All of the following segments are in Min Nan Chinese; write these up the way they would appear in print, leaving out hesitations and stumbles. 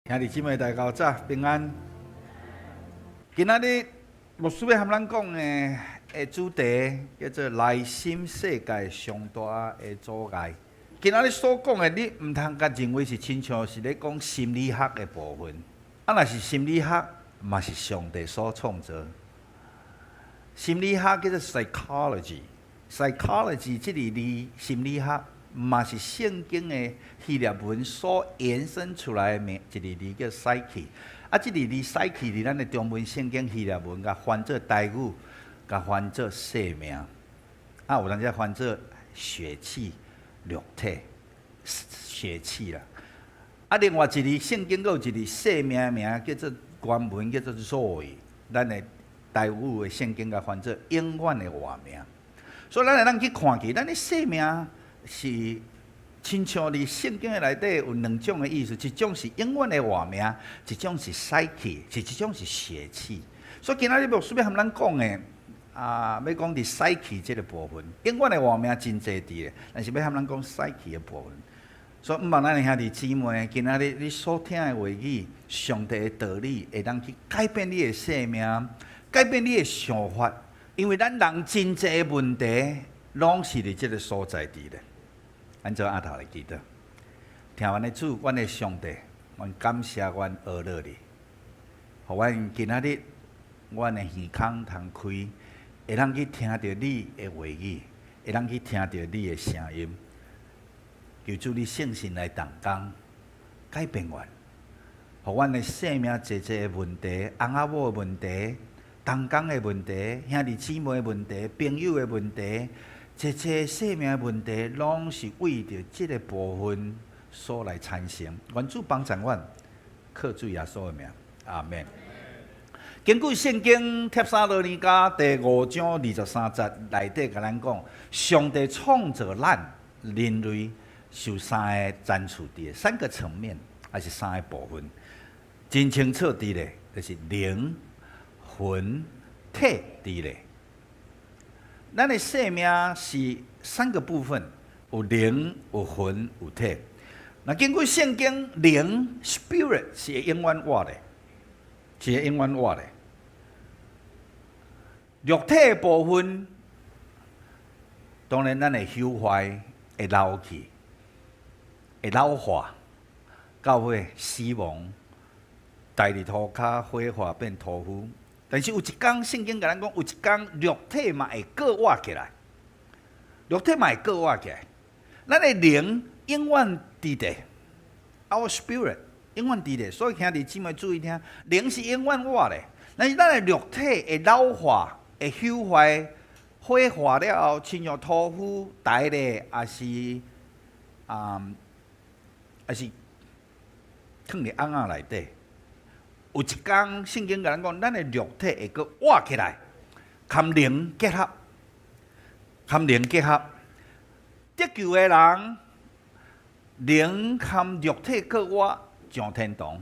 兄弟姊妹大家早，平安。今仔日牧師欲和咱講的主題叫做內心世界上大的阻礙。今仔日所講的，你毋通共認為是親像是咧講心理學的部分。啊，若是心理學，嘛是上帝所創造。心理學叫做 psychology，psychology 這個字心理學，嘛是聖經的希臘文所延伸出來的名一个字叫 psyche。啊，這个字 psyche 佇咱的中文聖經希臘文共翻做台語，共翻做生命。啊，有當時翻做血氣、肉體、血氣啦。啊，另外一个聖經閣有一个生命的名叫做原文叫做 zoe，咱的台語的聖經共翻做永遠的活命。所以咱會當去看見，咱的生命是親像佇聖經的內底有兩種的意思，一種是永遠的活命，一種是 psyche，是一種是血氣。所以今仔日牧師欲和咱講的，啊，欲講佇 psyche 這个部分，永遠的活命真濟佇咧，但是欲和咱講 psyche 的部分。所以，毋望咱的兄弟姊妹，今仔日你所聽的話語，上帝的道理，會當去改變你的生命，改變你的想法，因為咱人真濟的問題，攏是佇這个所在佇咧。咱做阿頭來祈禱，疼阮的主，阮的上帝，阮感謝阮阿樂你，予阮今仔日，阮的耳孔通開，會當去聽著你的話語，會當去聽著你的聲音。求主你聖神來動工，改變阮，予阮的生命濟濟的問題，翁仔某的問題，同工的問題，兄弟姊妹的問題，朋友的問題，濟濟生命的問題，攏是為著這个部分所來產生。願主幫助阮，靠主耶穌的名，阿門。根據聖經帖撒羅尼迦第五章二十三節內底共咱講，上帝創造咱人類是有三个層次佇，三個層面，還是三个部分，真清楚佇咧，就是靈、魂、體佇咧。咱的生命是三個部分，有靈、有魂、有體。那根據聖經，靈（spirit）是會永遠活的，是會永遠活的。肉體的部分，當然咱會朽壞、會老去、會老化，到尾死亡，待佇塗跤火化變塗灰。但是有一工，聖經共咱講，有一工肉體嘛會閣活起來，肉體嘛會閣活起來。咱的靈永遠佇咧，our spirit 永遠佇咧。所以兄弟姊妹注意聽，靈是永遠活的，但是咱的肉體會老化、會朽壞、火化了後，親像塗灰、柴咧，抑是囥佇甕仔內底。有一工，聖經共咱講，咱的肉體會閣活起來，佮靈結合，佮靈結合。得救的人，靈佮肉體閣活上天堂；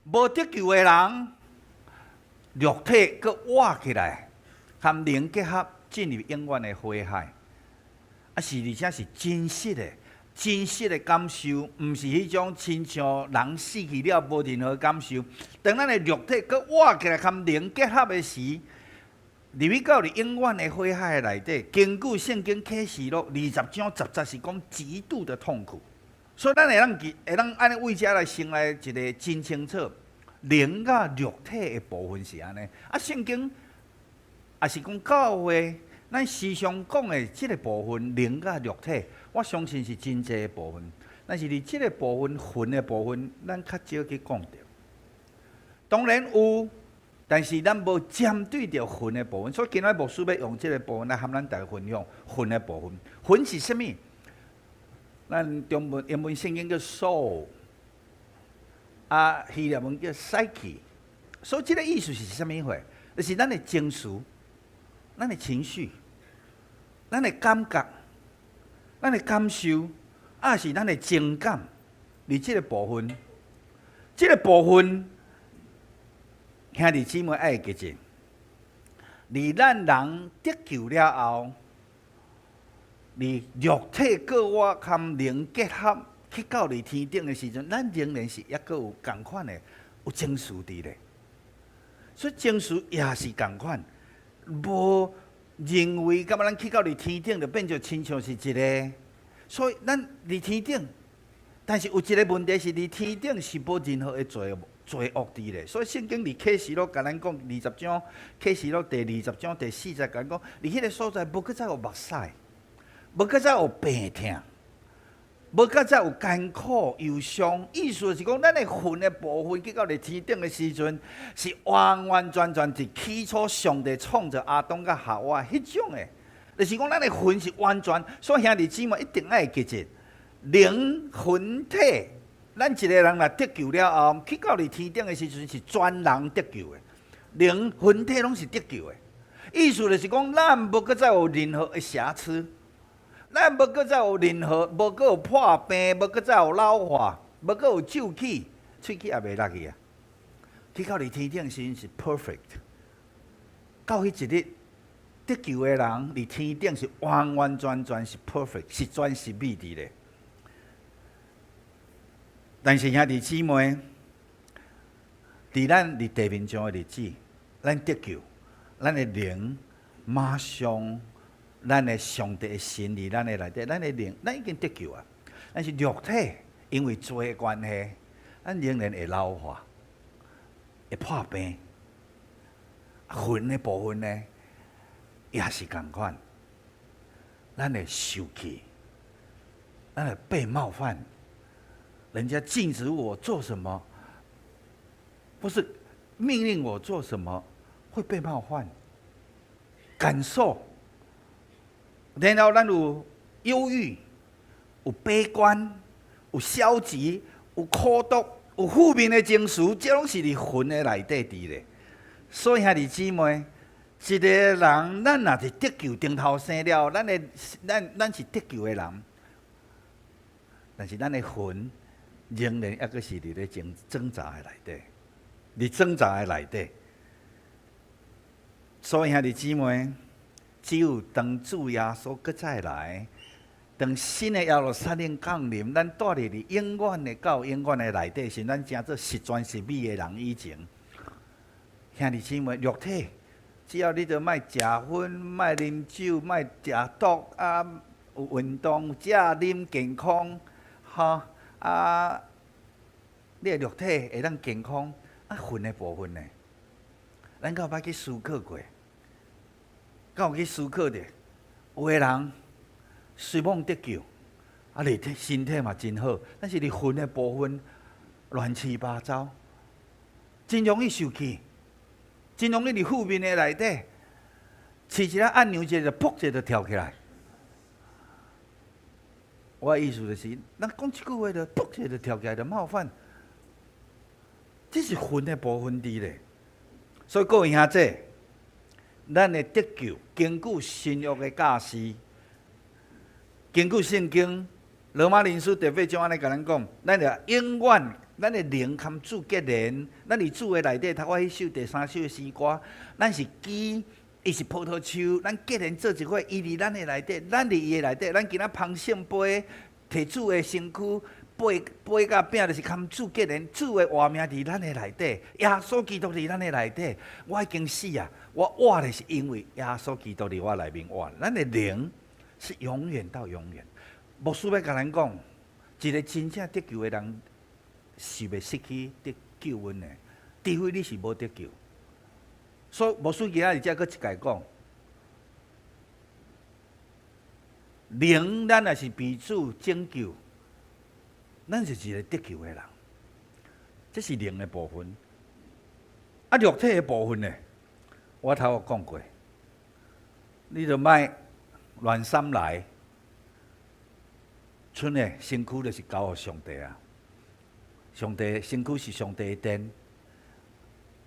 無得救的人，肉體閣活起來，佮靈結合，進入永遠的火海。啊，是而且是真實的。真實的感受，毋是彼種親像人死去了無任何感受。當咱的肉體閣活起來，佮靈結合的時，入去到佇永遠的火海內底。根據聖經啟示錄20章10節是講極度的痛苦，所以咱會當記，會當按呢為遮來先來一个真清楚，靈佮肉體的部分是按呢。啊，聖經也是講教會，咱時常講的這个部分，靈佮肉體，我相信是真濟的部分。但是佇這个部分，魂的部分，咱較少去講著。當然有，但是咱無針對著魂的部分，所以今仔牧師欲用這个部分來和咱大家分享魂的部分。魂是啥物？咱中文、英文聖經叫 soul，啊，希臘文叫 psyche。所以這个意思是啥物貨？就是咱的情緒、咱的情緒、咱的感覺、咱的感受，抑是咱的情感，佇這个部分，這个部分，兄弟姊妹愛記住，佇咱人得救了後，佇肉體閣活佮靈結合，去到佇天頂的時陣，咱仍然是抑閣有仝款的有情緒佇咧。所以情緒也是仝款，無認為感覺咱去到佇天頂就變做親像是一个。所以咱佇天頂，但是有一个問題是佇天頂是無任何的罪惡佇咧。所以聖經佇啟示錄共咱講二十章，啟示錄第20章第4節共咱講，佇彼个所在無閣再有目屎，無閣再有病痛，無閣再有艱苦憂傷。意思是講，咱的魂的部分去到佇天頂的時陣，是完完全全是起初上帝創造亞當佮夏娃彼種的，就是講咱的魂是完全。所以兄弟姊妹一定愛記住，靈魂體。咱一個人若得救了後，去到佇天頂的時陣是全人得救的，靈魂體攏是得救的。意思就是講，咱無閣再有任何的瑕疵，咱無閣再有任何，無閣有破病，無閣再有老化，無閣有皺起，喙齒也袂落去啊。去到佇天頂時陣是 perfect。到彼一日得救的人佇天頂是完完全全是 perfect，十全十美佇咧。但是兄弟姊妹，佇咱佇地面上的日子，咱得救，咱的靈馬上，咱的上帝的神佇咱的內底，咱的靈，咱已經得救啊。但是肉體因為罪的關係，咱仍然會老化，會破病。魂的部分呢，也是仝款，咱會受氣，咱會被冒犯。人家禁止我做什麼，不是命令我做什麼，會被冒犯，感受，然後咱有憂鬱，有悲觀，有消極，有苦毒，有負面的情緒，這攏是佇魂的內底佇咧。所以兄弟姊妹，一個人，咱若是得救重頭生了，咱的咱咱是得救的人，但是咱的魂仍然抑閣是佇咧掙扎的內底，佇掙扎的內底。所以兄弟姊妹，只有當主耶穌閣再來，當新的耶路撒冷降臨，咱蹛佇佇永遠的到永遠的內底，是咱成做十全十美的人以前。兄弟姊妹，肉體只要你著莫食薰、莫啉酒、莫食毒啊，有運動、食啉健康，吼啊，你的肉體會當健康，啊魂的部分呢？咱敢有捌去思考過？敢有去思考著？有的人雖罔得救，啊，肉體身體嘛真好，但是佇魂的部分亂七八糟，真容易受氣，真容易佇負面的內底，飼一个按鈕一下就噗一下就跳起來。我的意思就是，咱講一句話就噗一下就跳起來就冒犯，這是魂的部分佇咧。所以各位兄弟，咱的得救根據新約的教示，根據聖經羅馬人書第八章按呢共咱講，咱就永遠咱的靈佮主結連，咱佇主的內底，頭拄彼首第三首的詩歌，咱是枝，伊是葡萄樹，咱結連做一伙，伊佇咱的內底，咱佇伊的內底，咱今仔捧聖杯，提主的身軀，掰掰甲餅，就是佮主結連，主的活命佇咱的內底，耶穌基督佇咱的內底，我已經死啊，我活的是因為耶穌基督佇我內面活。咱的靈是永遠到永遠。牧師欲共咱講，一個真正得救的人是袂失去得救恩的，除非你是無得救。所以牧師今仔日才閣一擺講，靈咱若是被主拯救，咱是一個得救的人，這是靈的部分。啊，肉體的部分呢？我頭有講過，你著莫亂三來，賰的身軀就是交予上帝啊。上帝身軀是上帝的殿，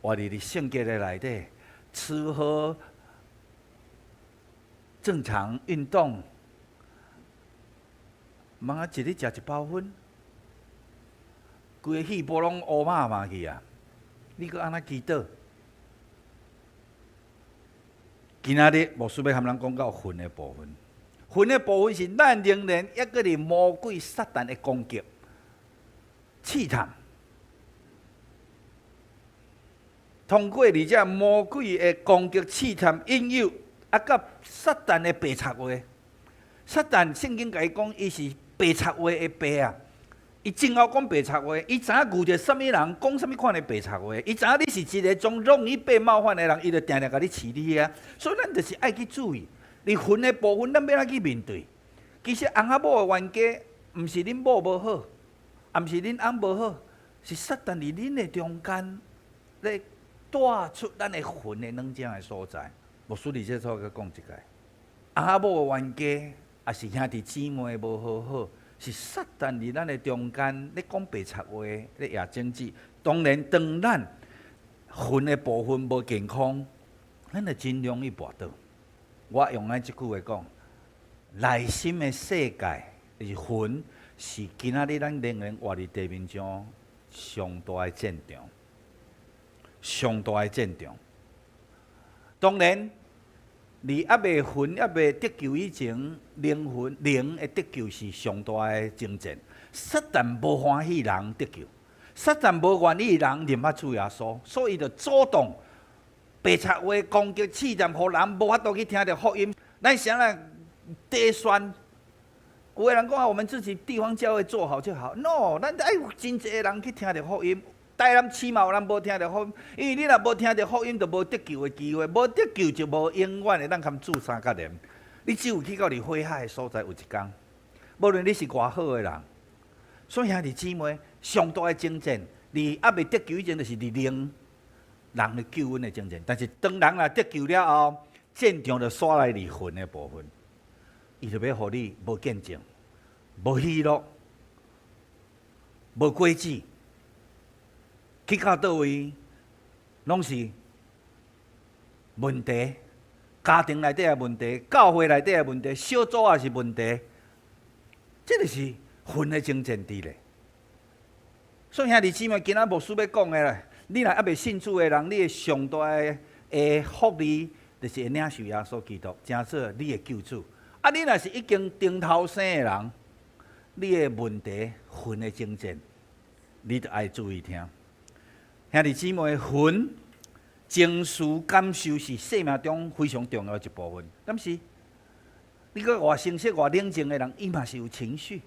活佇佇聖潔的內底，吃喝正常運動，毋通一日食一包薰，規个肺部攏烏麻麻去啊！你閣按怎祈禱？今仔日牧師欲和咱講到魂的部分，魂的部分是咱仍然抑閣佇魔鬼撒旦的攻擊。試探，通過佇這魔鬼的攻擊、試探、引誘，啊，佮撒旦的白賊話。撒旦聖經共伊講，伊是白賊話的爸啊！伊真𠢕講白賊話，伊知影遇著啥物人講啥物款的白賊話，伊知影你是一个種容易被冒犯的人，伊就定定共你飼你遐。所以咱就是愛去注意，佇魂的部分，咱欲按怎去面對？其實翁仔某的冤家，毋是恁某無好，也毋是恁翁無好，是撒旦佇恁的中間咧帶出咱的魂的軟正的所在。牧師佇這處閣講一擺，翁仔某的冤家，抑是兄弟姊妹無和好，是撒旦佇咱的中間咧講白賊話，咧惹爭執。當然，當咱魂的部分無健康，咱就真容易跋倒。我用按這句話講，內心的世界就是魂，是今仔日咱仍然活佇地面上上大的戰場，上大的戰場。當然，佇猶未魂猶未得救以前，靈魂靈的得救是上大的爭戰。撒旦無歡喜人得救，撒旦無願意人認捌主耶穌，所以就主動白賊話攻擊試探，予人無法度去聽著福音。咱啥人底選？有的人講啊，我們自己地方教會做好就好。No，咱愛有真濟人去聽著福音。台南市嘛有人無聽著福音，因為你若無聽著福音，就無得救的機會，無得救就無永遠會當共主相佮連。你只有去到佇火海的所在有一工，無論你是偌好的人，所以兄弟姊妹，上大的爭戰，佇猶未得救以前，就是佇靈人的救恩的爭戰。但是當人若得救了後，戰場就徙來佇魂的部分，伊就欲予你無見證、無喜樂、無果子。去到佗位，攏是問題，家庭內底的問題，教會內底的問題，小組也是問題，這個是魂的爭戰佇咧。所以兄弟姊妹，今仔牧師欲講的啦，你若猶未信主的人，你的上大的福利，就是會領受耶穌基督，成做你的救主。啊，你若是已經頂頭生的人，你的問題魂的爭戰，你著愛注意聽。兄弟姊妹，魂情緒感受是生命中非常重要的一部分。敢是？你閣偌成熟、偌冷靜的人，伊嘛是有情緒。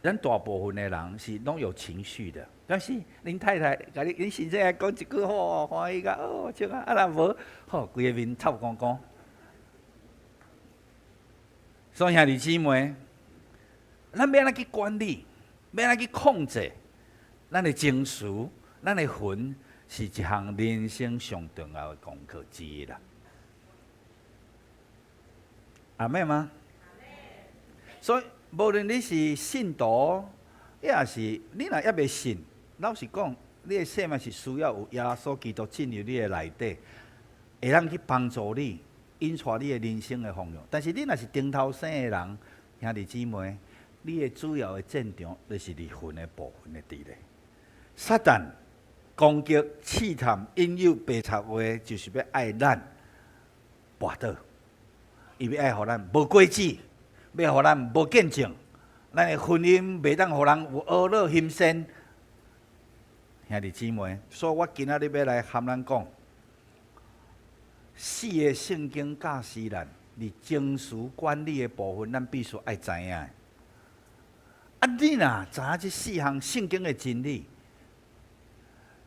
咱大部分的人是攏有情緒的。敢是？恁太太共你、恁先生來講一句話，歡喜甲哦，笑啊！啊若無，吼，規个面臭光光。所以兄弟姊妹，咱欲按怎去管理，欲按怎去控制咱的情緒、咱的魂，是一項人生上重要的功課之一啦。阿們嗎？所以，無論你是信徒，抑是你若猶未信，老實講，你的生命是需要有耶穌基督進入你的內底，會當去幫助你，引帶你的人生的方向。但是你若是頂頭生的人，兄弟姊妹，你的主要的戰場就是佇魂的部分的佇咧。撒旦攻擊、試探、引誘、白賊話，就是欲愛咱跋倒，伊欲愛予咱無果子，欲予咱無見證，咱的婚姻袂當予人有呵咾欣羨。兄弟姊妹，所以我今仔日欲來和咱講，四个聖經教示咱，佇情緒管理的部分，咱必須愛知影。啊，你若知影這四項聖經的真理，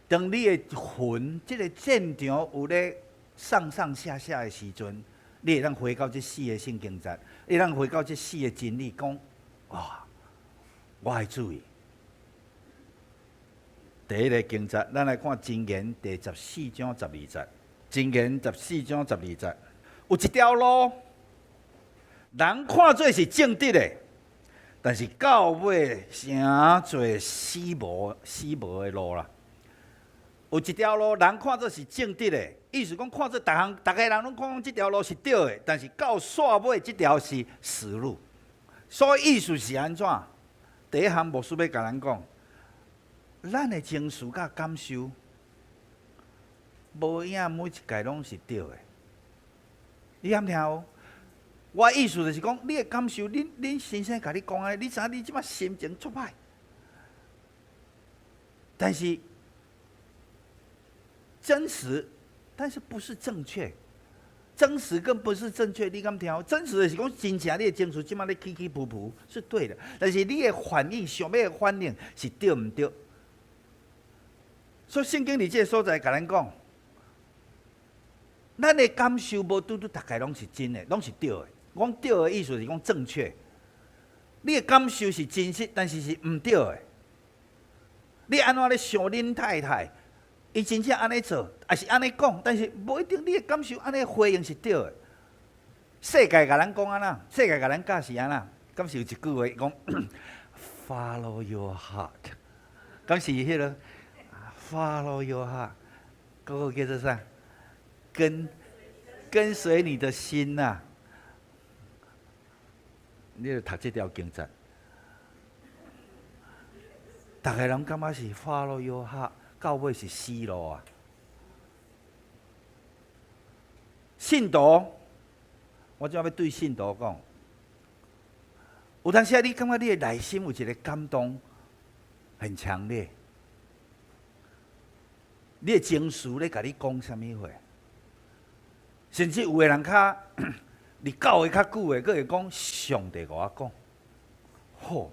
當你的魂這個戰場有咧上上下下的時陣，你會當回到這四個聖經節，會當回到這四個真理，講哇，我愛注意。第一個經節，咱來看箴言第十四章十二節。箴言十四章十二節，有一條路，人看做是正直的，但是到尾成做死無死無的路啦。有一條路，人看做是正直的，意思講看做逐項，逐个人攏看這條路是對的，但是到煞尾這條是死路。所以意思是按怎？第一項牧師欲共咱講，咱的情緒佮感受，無影每一擺攏是對的。你敢聽有？我意思就是講，你的感受，恁恁先生共你講的，你知影你這擺心情足歹。但是真實，但是不是正確。真實跟不是正確，你敢聽？真實的是講真正你的情緒這馬咧起起伏伏是對的，但是你的反應，想欲的反應是對毋對？所以聖經佇這个所在共咱講，咱的感受無拄拄逐家攏是真的，攏是對的。講對的意思是講正確。你的感受是真實，但是是毋對的。你按怎咧想恁太太？伊真正按呢做，抑是按呢講，但是無一定你的感受按呢回應是對的。世界共咱講按怎，世界共咱教是按怎，敢是有一句話講 Follow your heart，敢是彼个 Follow your heart，閣個叫做啥？跟隨你的心吶。你著讀這條經節，逐个人感覺是 Follow your heart。到尾是死路啊！信徒，我這欲對信徒講，有當時啊，你感覺你的內心有一个感動，很強烈，你的情緒咧共你講啥物話？甚至有的人較佇教會較久的，閣會講上帝共我講，吼。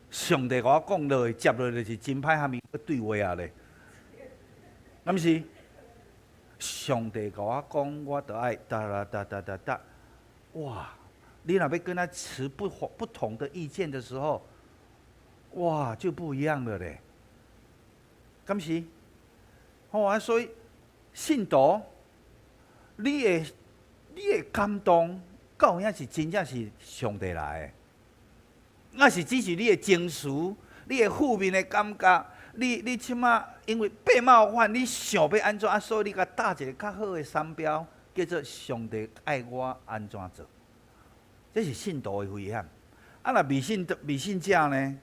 上帝共我講落去，接落就是真歹蝦米對話啊咧，敢毋是？上帝共我講，我著愛噠啦噠噠噠噠，哇！你若欲跟他持不同的意見的時候，哇，就不一樣了咧，敢是？好啊，所以信徒，你的感動，敢有影是真正是上帝來的？抑是只是你的情緒，你的負面的感覺，你這馬因為被冒犯，你想欲按怎啊？所以你共打一个較好的商標，叫做上帝愛我按怎做？這是信徒的危險。啊，若迷信者呢？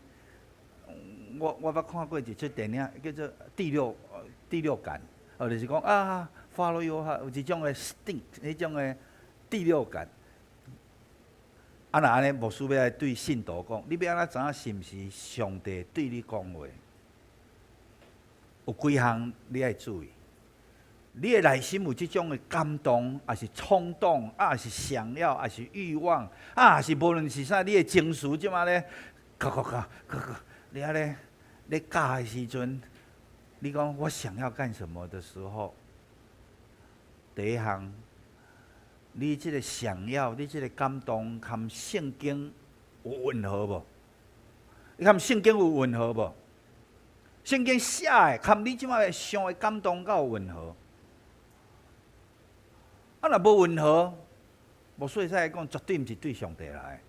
我捌看過一齣電影，叫做《第六感》，哦，就是講啊，follow your heart，有一種的 instinct，彼種的第六感。啊，若按呢，牧師欲來對信徒講，你欲按怎知影是毋是上帝對你講話？有幾項你愛注意，你的內心有這種的感動，抑是衝動，抑是想要，抑是欲望，抑是無論是啥，你的情緒這馬咧，咔咔咔咔咔，你按呢咧教的時陣，你講我想要幹什麼的時候，第一項，你這个想要，你這个感動，佮聖經有吻合無？你佮聖經有吻合無？聖經寫的，佮你這馬想的感動敢有吻合？啊，若無吻合，牧師會使講，絕對毋是對上帝來的。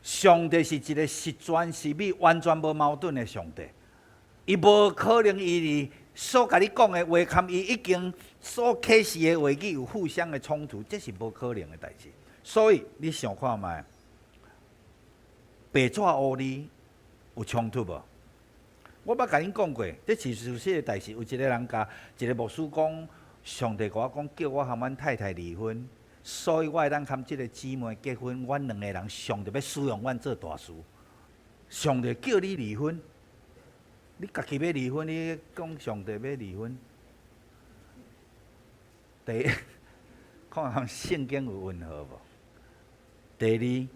上帝是一个十全十美、完全無矛盾的上帝，伊無可能伊佇所共你講的話，佮伊已經所啟示的話語有互相的衝突，這是無可能的代誌。所以你想看覓，白紙烏字有衝突無？我捌共恁講過，這是事實的代誌。有一个人共一个牧師講，上帝共我講，叫我和阮太太離婚，所以我會當佮這个姊妹結婚。阮兩个人上帝欲使用阮做大事。上帝叫你離婚，你家己欲離婚，你講上帝欲離婚？第一，看和聖經有吻合無？第二，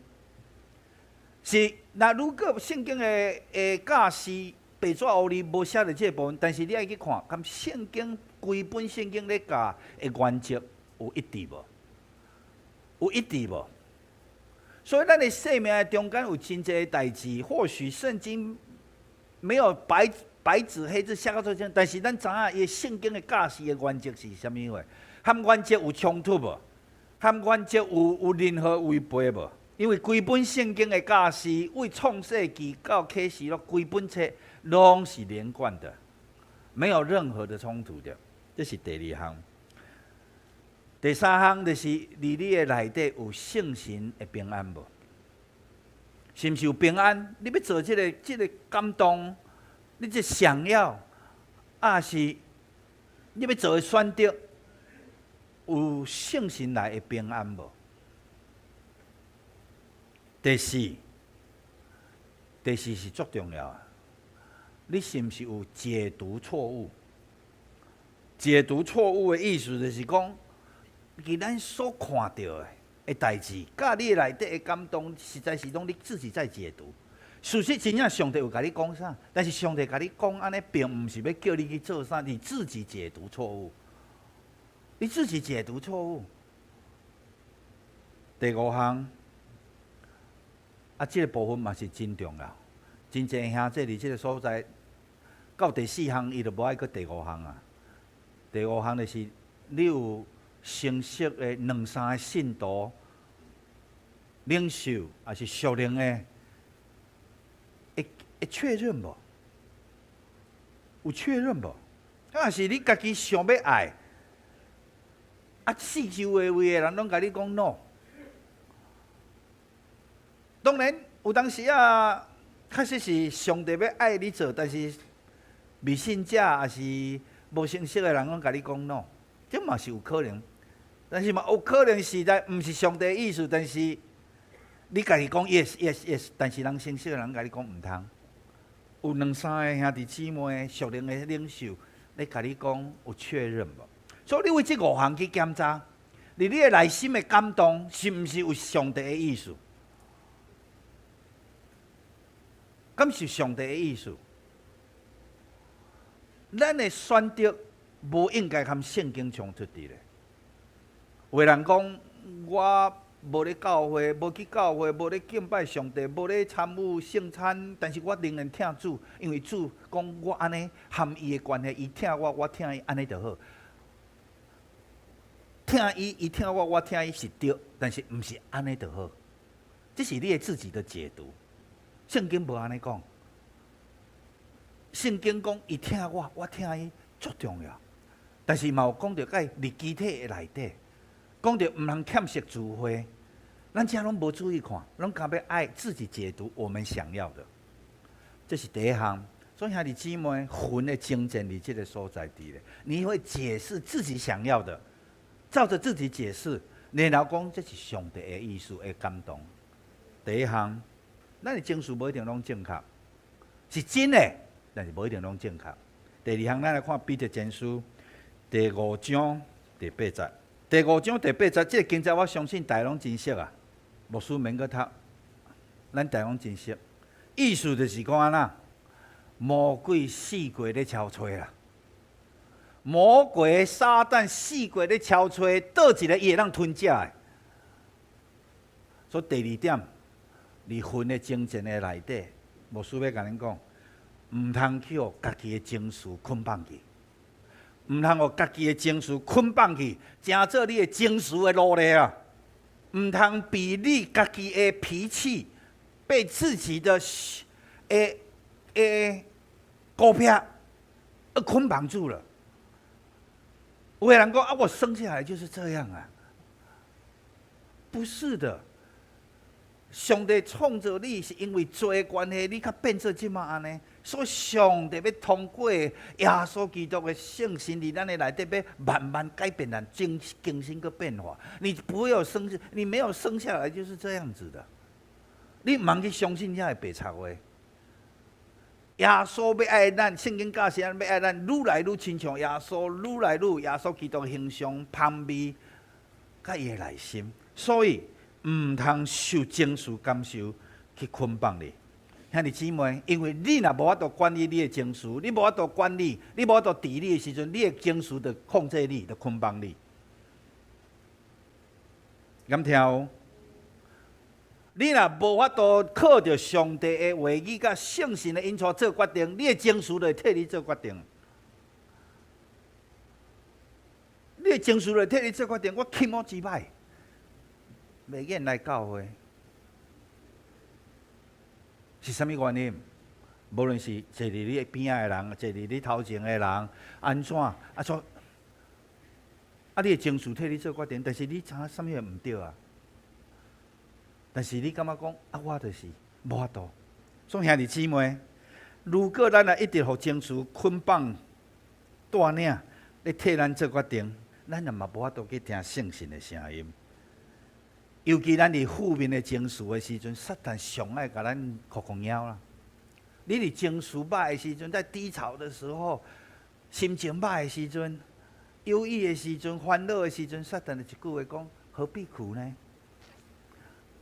是若如果聖經的教示白紙烏字無寫佇這個部分，但是你愛去看，佮聖經規本聖經咧教的原則有一致無？有一致無？所以咱的生命的中間有真濟代誌，或許聖經沒有白紙黑字寫到做清，但是咱知影伊聖經的教示的原則是啥物貨？和原則有衝突無？和原則有任何違背無？因為規本聖經的教示，為創世紀到啟示錄，規本冊攏是連貫的，沒有任何的衝突的。這是第二項。第三項就是佇你的內底有聖神的平安無？是毋是有平安？你欲做這個感動，你這想要，抑是你欲做的選擇，有聖神來的平安無？第四，第四是足重要的。你是毋是有解讀錯誤？解讀錯誤的意思就是講，佇咱所看著的代誌，佮你內底的感動，實在是攏你自己在解讀。事實真正上帝有共你講啥，但是上帝共你講按呢，並毋是欲叫你去做啥，你自己解讀錯誤，你自己解讀錯誤。第五項，啊，這个部分嘛是真重要。真濟兄弟佇這个所在，到第四項，伊就無愛閣第五項啊。第五項就是你有成熟的兩三个信徒領袖，抑是屬靈的，會確認無？有確認無？啊，是你家己想欲愛，啊，四周圍圍的人攏共你講 no。當然有當時啊，確實是上帝欲愛你做，但是未信者抑是無成熟的人攏共你講 no，這嘛是有可能。但是嘛有可能實在毋是上帝的意思，但是你家己講 yes yes yes，但是人成熟的人共你講毋通。有兩三个兄弟姊妹、屬靈的領袖，咧共你講有確認無？所以你為這五項去檢查，佇你的內心的感動，是毋是有上帝的意思？敢是上帝的意思？咱的選擇無應該佮聖經衝突佇咧。有的人講，我無咧教會，無去教會，無咧敬拜上帝，無咧參與聖餐，但是我仍然疼主，因為主講我按呢和伊的關係，伊疼我，我疼伊，按呢就好。疼伊，伊疼我，我疼伊是對，但是毋是按呢就好。這是你的自己的解讀。聖經無按呢講。聖經講伊疼我，我疼伊，足重要。但是嘛有講著愛佇肢體的內底，講著毋通欠惜聚會。咱遮攏無注意看，攏敢欲愛自己解讀我們想要的。這是第一項。所以兄弟姊妹，魂的征戰佇這个所在佇咧，你會解釋自己想要的，照著自己解釋，然後講這是上帝的意思的感動。第一項，咱的情緒無一定攏正確，是真的，但是無一定攏正確。第二項，咱來看彼得前書第五章第八節。第五章第八節，這个經節我相信大家攏真熟啊。牧師免閣讀，咱大家攏真熟。意思就是講按怎，魔鬼四界咧敲揣啦。魔鬼撒旦四界咧敲揣，佗一个伊會當吞食的。所以第二點，佇魂的征戰的內底，牧師欲共恁講，毋通去予家己的情緒捆綁去，毋通予家己的情緒捆綁去，成做你的情緒的奴隸啊！毋通被你家己的脾氣，被自己的的孤僻而捆綁住了。有的人講啊，我生下來就是這樣啊，不是的。上帝創造你是因為罪的關係，你才變做這麼按呢。所以上帝欲通過耶穌基督的聖神佇咱的內底，欲慢慢改變咱，更更新閣變化。你不要生，你沒有生下來就是這樣子的。你毋通去相信遐个白賊話。耶穌欲愛咱，聖經教示咱欲愛咱，愈來愈親像耶穌，愈來愈耶穌基督形象、芳味，佮伊的內心。所以毋通受情緒感受去捆綁你。兄弟姊妹，因為你若無法度管理你的情緒，你無法度管理，你無法度治理的時陣，你的情緒就控制你，就捆綁你。敢聽有？你若無法度靠著上帝的話語佮聖神的引導做決定，你的情緒就會替你做決定。你的情緒就會替你做決定。我氣毛真歹，袂願來教會，是啥物原因？無論是坐佇你邊仔的人，坐佇你頭前的人，按怎啊？說啊，你的情緒替你做決定，但是你知影啥物毋對啊？但是你感覺講啊，我就是無法度。所以兄弟姊妹，如果咱若一直予情緒捆綁、帶領，咧替咱做決定，咱也嘛無法度去聽聖神的聲音。尤其咱佇負面的情緒的時陣，撒旦上愛共咱箍箍貓啦。你佇情緒歹的時陣，在低潮的時候，心情歹的時陣，憂鬱的時陣，煩惱的時陣，撒旦就一句話講：何必苦呢？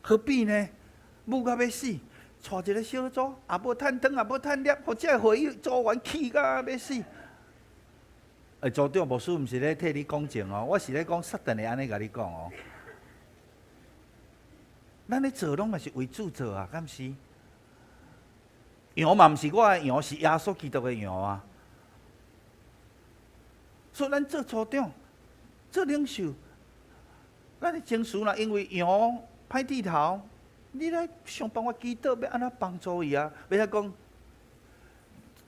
何必呢？無到欲死，帶一个小組，也無趁湯，也無趁粒，予這个會友組員氣甲欲死。欸，組長牧師毋是咧替你講情哦，我是咧講撒旦會按呢共你講哦。咱咧做攏嘛是為主做啊，敢是？羊嘛毋是我的羊，是耶穌基督的羊啊。所以咱做組長、做領袖，咱的情緒若因為羊歹剃頭，你來想辦法祈禱，欲按怎幫助伊啊？欲使講，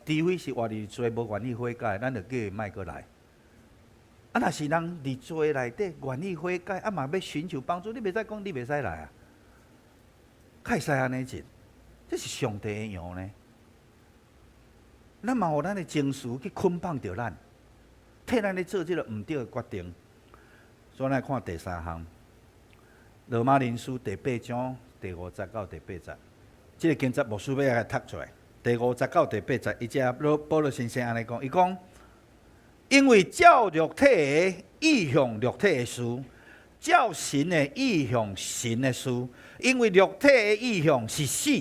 除非是活佇罪無願意悔改，咱就叫伊莫閣來。啊，若是人佇罪內底願意悔改，啊嘛欲尋求幫助，你袂使講你袂使來啊。較會使按呢做，這是上帝的羊呢。咱嘛予咱的情緒去捆綁著咱，替咱咧做這个毋對的決定。所以咱來看第三項，羅馬人書第八章第五節到第八節，這个經節牧師欲來讀出來。第五節到第八節，伊遮保羅先生按呢講，伊講，因為照肉體的意向肉體的事，照神的意向神的事。因為肉體的意向是死，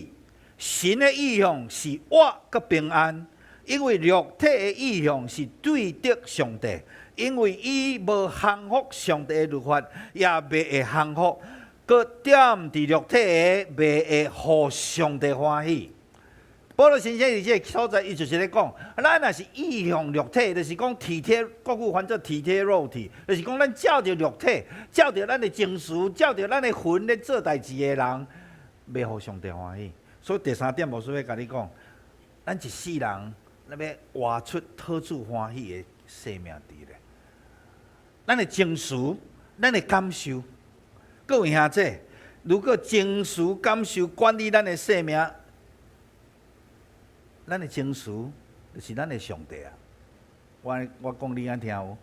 神的意向是活閣平安。因為肉體的意向是對敵上帝，因為伊無降服上帝的律法，也袂會降服。閣踮佇肉體的，袂會予上帝歡喜。保羅先生佇這个所在，伊就是咧講，咱若是意向肉體，就是講體貼，國語翻做體貼肉體，就是講咱照著肉體，照著咱的情緒，照著咱的魂咧做代誌的人，袂予上帝歡喜。所以第三點，牧師欲共你講，咱一世人，咱欲活出討主歡喜的生命佇咧。咱的情緒，咱的感受，各位兄弟，如果情緒感受管理咱的生命，咱的情緒就是咱的上帝啊！我講你敢聽有？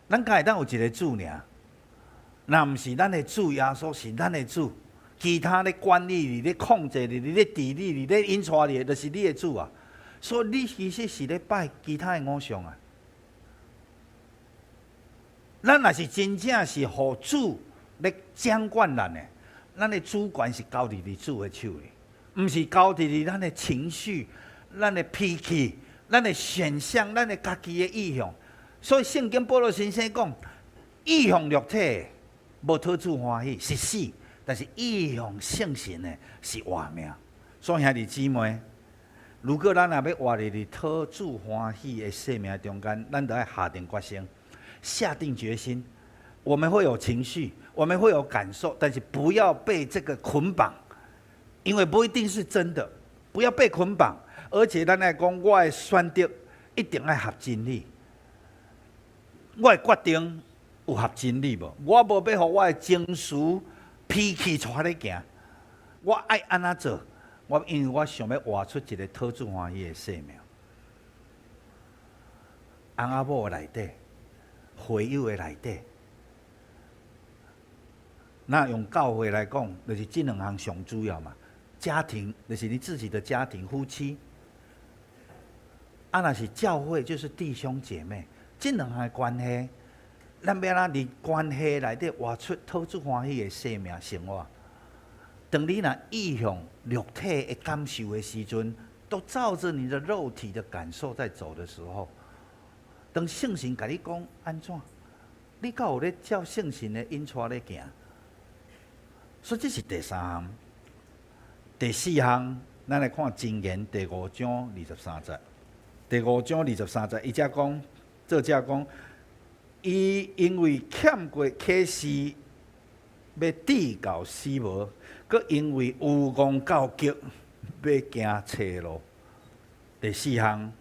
咱敢會當有一个主爾？若毋是咱的主耶穌是咱的主，其他咧管理你、咧控制你、咧治理你、咧引帶你的，就是你的主啊！所以你其實是咧拜其他的偶像啊！咱若是真正是予主咧掌管咱的，咱的主權是交佇主的手裡，毋是交佇咱的情緒、咱的脾氣、咱的選項、咱的家己的意向。所以聖經保羅先生講，意向肉體無討主歡喜是死，但是意向聖神的是活命。所以兄弟姊妹，如果咱若欲活佇討主歡喜的生命中間，咱著愛下定決心，下定決心。我們會有情緒，我們會有感受，但是不要被這個捆綁，因為不一定是真的，不要被捆綁。而且咱來講，我的選擇一定愛合真理，我的決定有合真理無？我無欲予我的情緒、脾氣帶咧行，我愛按怎做？我因為我想欲活出一个討主歡喜的生命。翁仔某內底，會友的內底，那用教會來講，就是這兩項上主要嘛。家庭就是你自己的家庭，夫妻。啊，若是教會，就是弟兄姐妹，這兩項關係，咱欲按怎佇關係內底活出討主歡喜的生命生活。當你若意向肉體的感受的時陣，都照著你的肉體的感受在走的時候，當聖神共你講按怎，你敢有咧照聖神的引帶咧行？所以這是第三項。第四項，咱來看箴言第五章二十三節。第五章二十三節，伊遮講，作者講，伊因為欠過啟示，欲至到死無，閣因為愚戇到極，欲行邪路。第四項，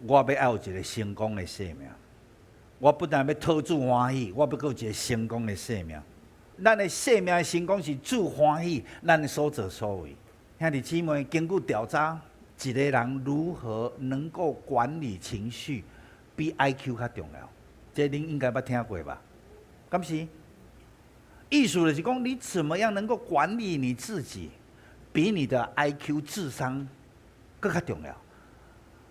我欲愛有一个成功的生命。我不但欲討主歡喜，我欲閣有一个成功的生命。咱的生命的成功是主歡喜，咱的所作所為。兄弟姊妹，根據調查，一个人如何能夠管理情緒，比 IQ 較重要。這恁應該捌聽過吧？敢是？意思就是講，你怎麼樣能夠管理你自己，比你的 IQ 智商閣閣較重要。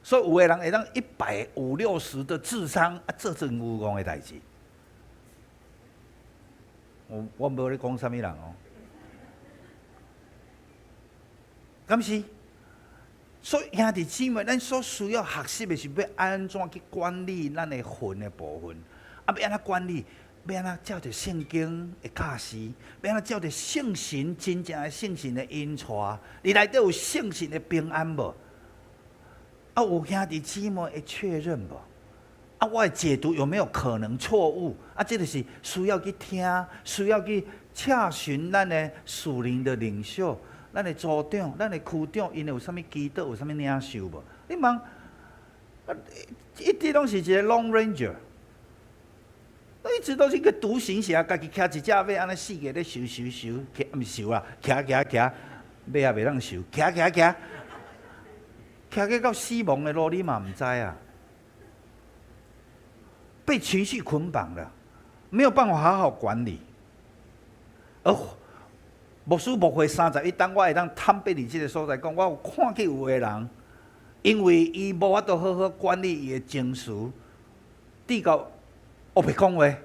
所以有的人會當一百五六十的智商，啊，做真有戇的代誌。我無咧講啥物人哦。敢是？所以兄弟姊妹，咱所需要學習的是欲按怎去管理咱的魂的部分，啊，欲按怎管理？欲按怎照著聖經的教示？欲按怎照著聖神真正的聖神的引帶？你內底有聖神的平安無？啊，有兄弟姊妹會確認無？啊，我的解讀有沒有可能錯誤？啊，這個是需要去聽，需要去洽詢咱的屬靈的領袖。咱的組長、咱的區長，𪜶有啥物祈禱，有啥物領受無？你問，啊，一直攏是一个 Lone Ranger，一直都是個獨行俠，家己騎一隻馬，按呢四界咧泅泅泅，騎毋是泅啦，騎騎騎，馬也袂當泅，騎騎騎，騎去到死亡的路，你嘛毋知啊！被情緒捆綁了，沒有辦法好好管理，而牧師牧會31冬，我會當坦白佇這个所在講，我有看見有的人，因為伊無法度好好管理伊的情緒，直到烏白講話，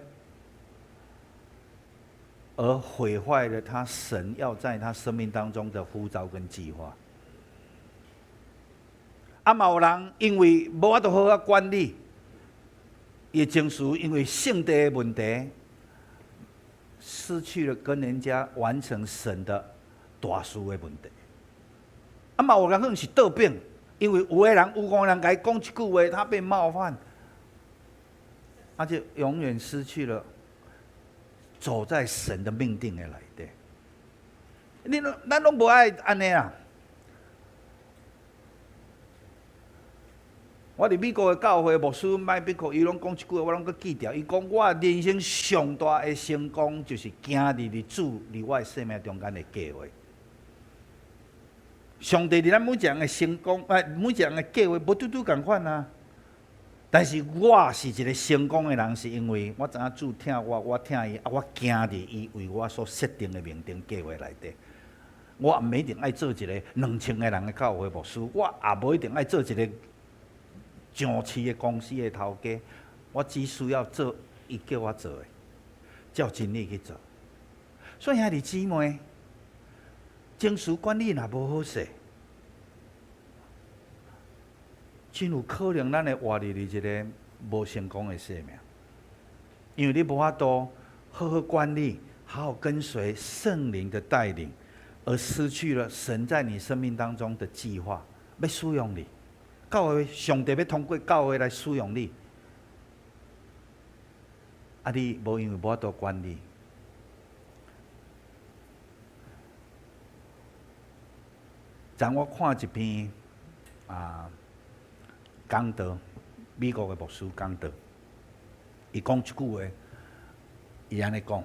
而毀壞了他神要在他生命當中的呼召跟計劃。啊，嘛有人因為無法度好好管理伊的情緒，因為性格的問題，失去了跟人家完成神的大事的問題。啊，嘛有人可能是倒反，因為有的人有戇人共伊講一句話，他被冒犯，他就永遠失去了走在神的命定的內底。你攏咱攏無愛按呢啊！我佇美國的教會牧師麥比克，伊攏講一句話，我攏閣記著。伊講我人生上大的成功，就是行佇主佇我的生命中間的計劃。上帝佇咱每一個人的成功，每一個人的計劃無拄拄仝款啊。但是我是一個成功的人，是因為我知影主疼我，我疼伊，啊，我行佇伊為我所設定的命定計劃內底。我毋一定愛做一個2000個人的教會牧師，我也無一定愛做一個上市的公司的頭家，我只需要做伊叫我做的，照真理去做。所以兄弟姊妹，情緒管理若無好勢，真有可能咱會活佇一个無成功的生命，因為你無法度好好管理，好好跟隨聖靈的帶領，而失去了神在你生命當中的計劃，欲使用你。教會上帝欲通過教會來使用你，啊！你無因為無法度管理。昨我看一篇啊講道，美國的牧師講道，伊講一句話，伊按呢講，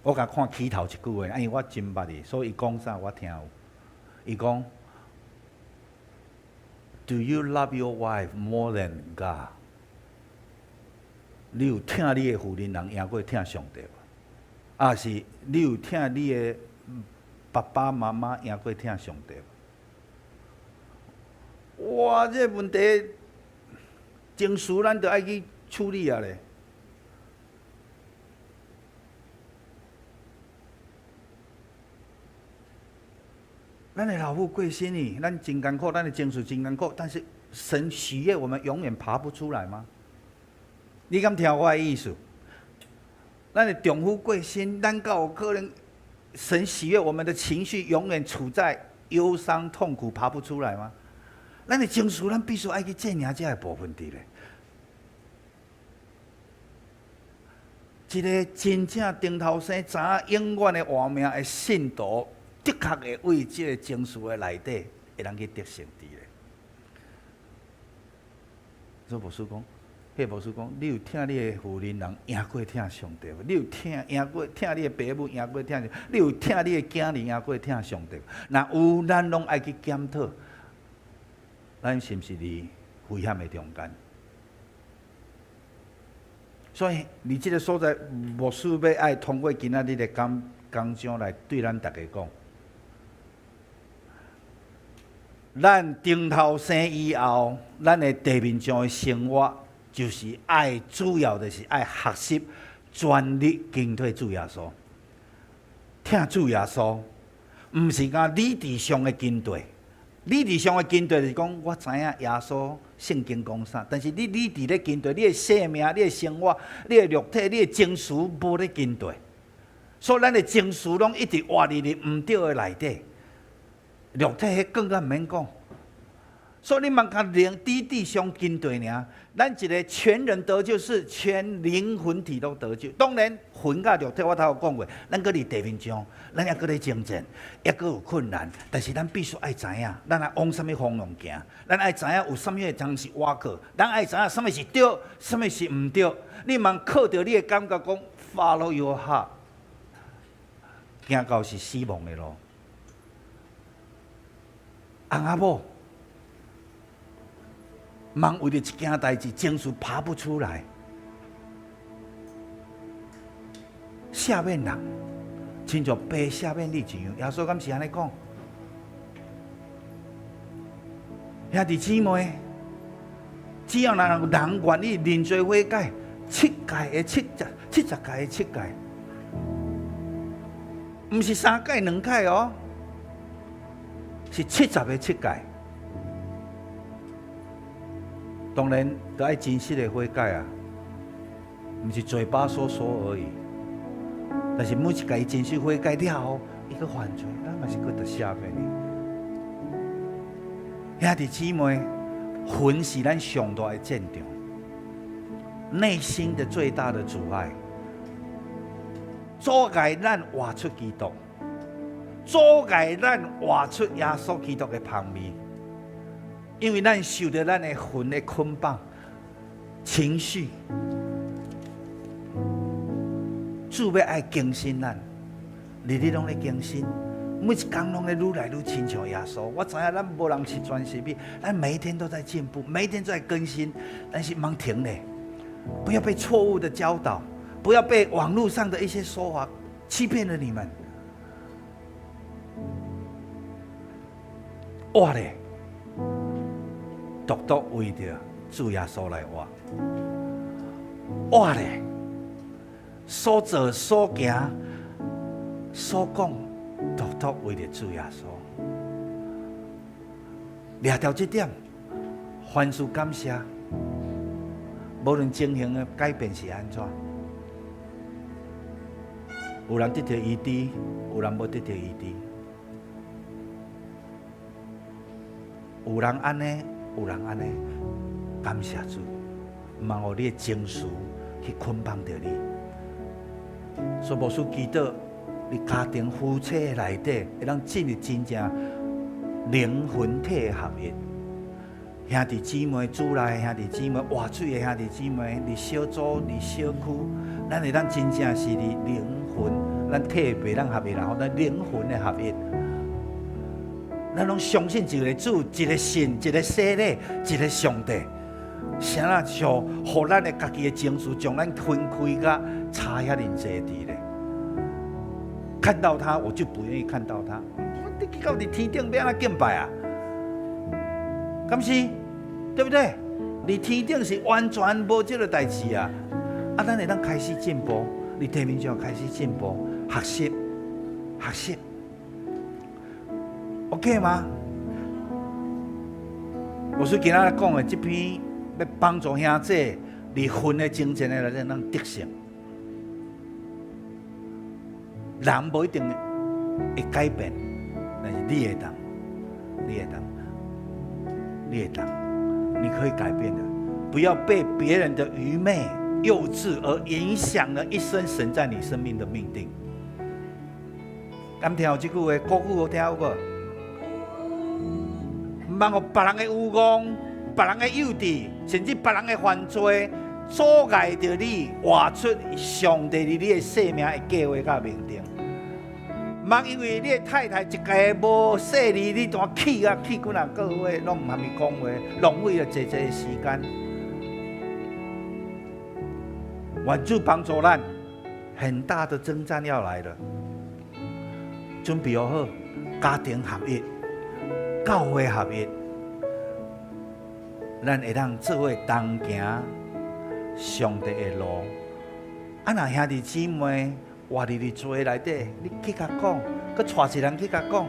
我共看起頭一句話，啊，因為我真捌伊，所以伊講啥我聽有。伊講。Do you love your wife more than God？你有疼你的婦人人贏過疼上帝無？抑是你有疼你的爸爸媽媽贏過疼上帝無？哇！這個問題情緒咱著愛去處理啊咧。咱的老母過身去，咱真艱苦，咱的情緒真艱苦，但是神喜悅我們永遠爬不出來嗎？你敢聽我的意思？咱的丈夫過身，咱敢有可能神喜悅我們的情緒永遠處在憂傷痛苦爬不出來嗎？咱的情緒，咱必須愛去佔領這个部分佇咧。一个真正頂頭生知影永遠的活命的信徒。的確會為這个情緒的內底，會當去得勝佇咧。所以牧師講，彼牧師講，你有疼你的婦人人贏過疼上帝無？你有疼贏過疼你的爸母贏過疼上帝？你有疼你的囝兒贏過疼上帝無？若有，咱攏愛去檢討，咱是毋是佇危險的中間？所以，佇這个所在，牧師欲愛通過今仔日的講講章來對咱逐家講。咱重頭生以後，咱的地面上的生活，就是愛主要就是愛學習全力跟隨主耶穌，聽主耶穌，毋是講理智上的跟隨。理智上的跟隨就是講，我知影耶穌聖經講啥，但是你理智咧跟隨，你的生命、你的生活、你的肉體、你的情緒無咧跟隨，所以咱的情緒攏一直活佇咧毋對的內底，肉體彼更加毋免講。所以你莫共靈理智上跟隨爾，咱一个全人得救是全靈魂體都得救。當然魂佮肉體我頭有講過，咱閣佇地面上，咱猶閣咧爭戰，猶閣有困難，但是咱必須愛知影，咱愛往啥物方向行，咱愛知影有啥物的東是倚靠，咱愛知影啥物是對，啥物是毋對。你莫靠著你的感覺講 follow your heart，行到是死亡的路。翁仔某，莫為著一件代誌，情緒爬不出來，赦免人，親像父赦免你一樣。耶穌敢是按呢講？兄弟姊妹，只要人人願意認罪悔改，七屆的七十，70屆的七屆，毋是三屆兩屆哦，是70个七屆。當然，都愛真實的悔改啊，毋是嘴巴說說而已。但是每一屆真實悔改了後，伊閣犯罪，咱嘛是閣著赦免伊。兄弟姊妹，魂是咱上大的戰場，內心的最大的阻礙，阻礙咱活出基督，阻礙咱活出耶穌基督的芳味。因為咱受著咱的魂的捆綁、情緒，主欲愛更新咱，日日攏咧更新，每一工攏咧愈來愈親像耶穌。我知影咱無人十全十美，咱每一天都在進步，每一天都在更新，但是毋通停咧，不要被錯誤的教導，不要被網絡上的一些說法欺騙了你們。活咧！獨獨為著主耶穌來活，活咧，所做所行所講，獨獨為著主耶穌。掠著這點，凡事感謝，無論情形的改變是按怎，有人得著醫治，有人無得著醫治，有人按呢。有人按呢，感謝主，毋通予你的情緒去捆綁著你。所以牧師祈禱，佇家庭夫妻內底，會當進入真正靈魂體的合一。兄弟姊妹，主內兄弟姊妹，活水的兄弟姊妹，佇小組、佇小區，咱會當真正是佇靈魂，咱體袂當合一啦，咱靈魂的合一。咱攏相信一個主，一個信，一個洗禮，一個上帝。啥啦像予咱的家己的情緒將咱分開甲差遐爾濟佇咧。看到他，我就不願意看到他。你去到佇天頂欲按怎敬拜啊？敢是？對不對？佇天頂是完全無這個代誌啊！啊，咱會當開始進步，佇地面上開始進步，學習，學習。OK 嗎？牧師今仔日講的這篇，欲幫助兄弟佇魂的征戰的內底，咱得勝。人無一定會改變，但是你會當，你會當，你會當，你可以改變的。不要被別人的愚昧、幼稚而影響了一生神在你生命的命定。敢聽有這句話？國語有聽有無？毋通予別人的愚戇、別人的幼稚，甚至別人的犯罪，阻礙著你活出上帝佇你的生命的計劃佮命定。毋通因為你的太太一屆無細膩，你就氣啊氣幾若個月，攏毋含伊講話，浪費了濟濟的時間。願主幫助咱，很大的征戰要來了，準備好，家庭合一。教會合一，咱會當做伙同行上帝的路。啊，若兄弟姊妹活佇罪內底，你去共講，閣帶一人去共講。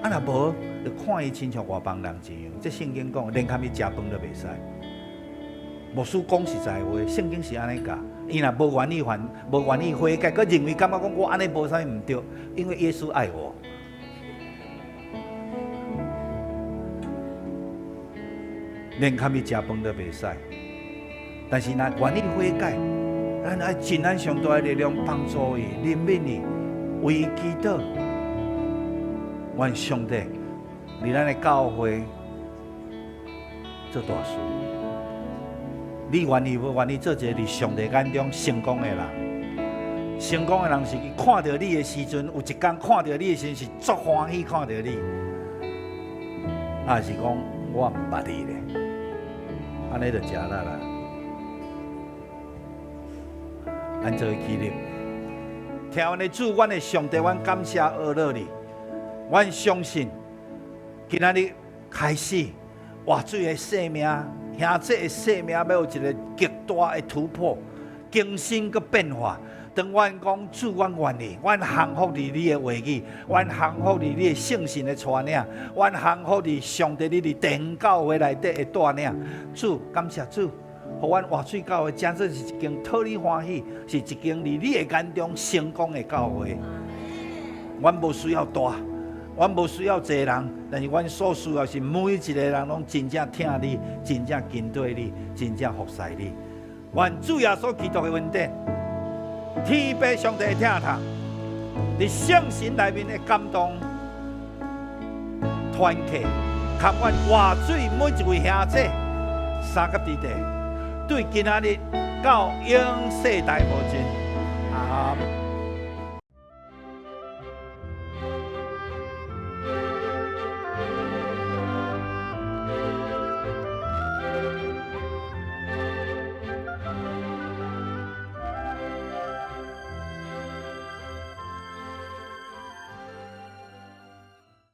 啊，若無，就看伊親像外邦人一樣。這聖經講，連共伊食飯都袂使。牧師講實在話，聖經是按呢教。伊若無願意還，無願意悔改，閣認為感覺講我按呢無啥物毋對，因為耶穌愛我。連共伊食飯都袂使。但是若願意悔改，咱愛盡咱上大的力量幫助伊、憐憫伊、為伊祈禱。願上帝佇咱的教會做大事。你願意無願意做一個佇上帝眼中成功的人？成功的人是伊看著你的時陣，有一工看著你的時陣是足歡喜看著你，抑是講我毋捌你咧，按呢就食力啦。咱做伙起立，疼阮的主，阮的上帝，阮感謝阿樂你。阮相信，今仔日開始活水的生命，兄弟的生命，欲有一个極大的突破、更新佮變化。當阮講主，阮願意，阮降服佇你的話語，阮降服佇你的聖神的帶領，阮降服佇上帝你佇天教會內底的帶領。主，感謝主，予阮活水教會真正是一間討你歡喜，是一間佇你的眼中成功的教會。阮無需要大，阮無需要濟人，但是阮所需要是每一个人攏真正疼你，真正跟隨你，真正服侍你。願主耶穌基督的恩典，天父上帝的疼痛，佇聖神內面的感動，團契，及阮活水每一位兄弟相佮佇底，對今仔日到永世代無盡。阿們。